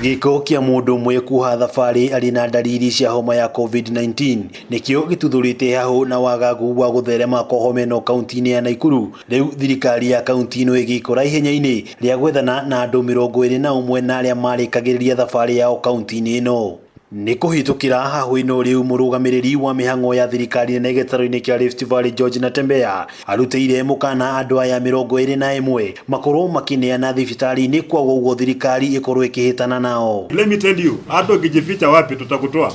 Gĩko kĩa mũndũ ũmwe kuoha thabarĩ arĩ na ndariri cia homa ya COVID-19 nĩkĩo gĩtuthũrĩte hahũ na wagagu wa gũtherema kwa homa ĩno kaunti-inĩ ya Nakuru. Rĩu thirikari ya kaunti ĩno ĩgĩkora ihenya-inĩ rĩa gwethana na andũ 21 na arĩa marĩkagĩrĩria thabarĩ yao kaunti-inĩ ĩno. Nĩ kũhĩtũkĩra hahũ ĩno rĩu mũrũgamĩrĩri wa mĩhang'o ya thirikari nene gĩtarũ-inĩ kĩa Rift Valley George Natembeya arutĩire mũkana andũ aya 21 makorwo makĩneana thibitarĩ-inĩ kwa ũguo thirikari ĩkorwo ĩkĩhĩtana nao. Let me tell you, hata ukijificha wapi tutakutoa.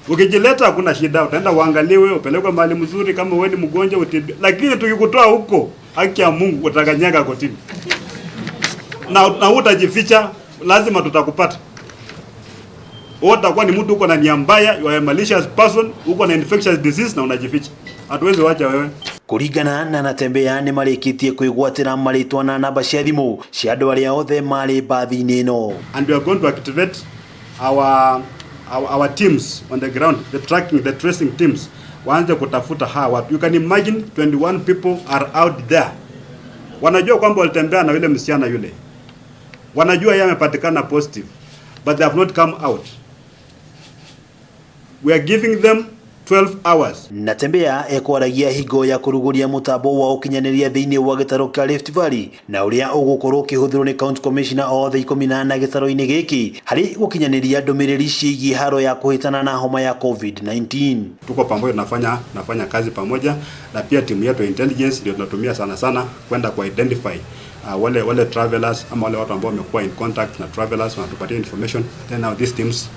Ukijileta hakuna shida, utaenda uangaliwe, upelekwe mahali mzuri, kama wewe ni mgonjwa utibi. Lakini tukikutoa huko, haki ya Mungu utakanyaga kotini. Na utajificha, lazima tutakupata. Wewe utakuwa ni mtu uko na nia mbaya, you are a malicious person, uko na infectious disease na unajificha. Hatuwezi wacha wewe. Kũringana na Natembeya nĩ marĩkĩtie kwĩgwatĩra marĩtwa na namba cia thimũ cia andũ arĩa othe marĩ mbathi-inĩ ĩno. And we are going to activate our teams on the ground, the tracking, the tracing teams, waanze kutafuta hawa watu. You can imagine 21 people are out there. Wanajua kwamba walitembea na yule msichana yule, wanajua yeye amepatikana positive, but they have not come out. We are giving them 12 hours. Natembeya ekwaragia hingo ya kũrugũria mũtambo wa ũkinyanĩria thĩinĩ wa gĩtarũ kĩa Rift Valley na ũrĩa ũgũkorwo ũkĩhũthĩrwo nĩ county commissioner othe 14 gĩtarũ-inĩ gĩkĩ harĩ gũkinyanĩria ndũmĩrĩri ciĩgiĩ haro ya kũhĩtana na homa ya COVID-19. Tuko pamoja, tunafanya kazi pamoja, na pia timu yetu ya intelligence ndio tunatumia sana sana kwenda ku identify wale travelers ama wale watu ambao wamekuwa in contact na travelers, wanatupatia information, then now these teams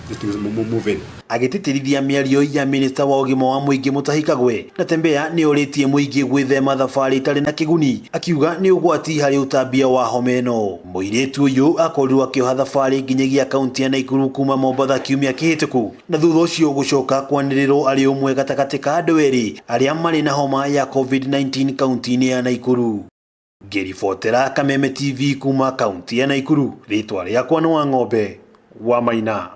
move in. Agĩtĩtĩrithia mĩario ya minista wa ũgima wa mũingĩ Mutahi Kagwe, Natembeya nĩ orĩtie mũingĩ gwĩthema thabarĩ itarĩ na kĩguni, akiuga nĩ ũgwati harĩ ũtambia wa homa ĩno. Mũirĩtu ũyũ akorirwo akĩoha thabarĩ nginyagia kaunti ya Nakuru kuma Mombatha kiumia kĩhĩtũku, na thutha ũcio gũcoka kwanĩrĩrwo arĩ ũmwe gatagatĩ ka andũ erĩ arĩa marĩ na homa ya COVID-19 kaunti-inĩ ya Nakuru. Ngĩribotera Kameme TV kuma kaunti ya Nakuru, rĩtwa rĩakwa nĩ Wang'ombe wa Maina.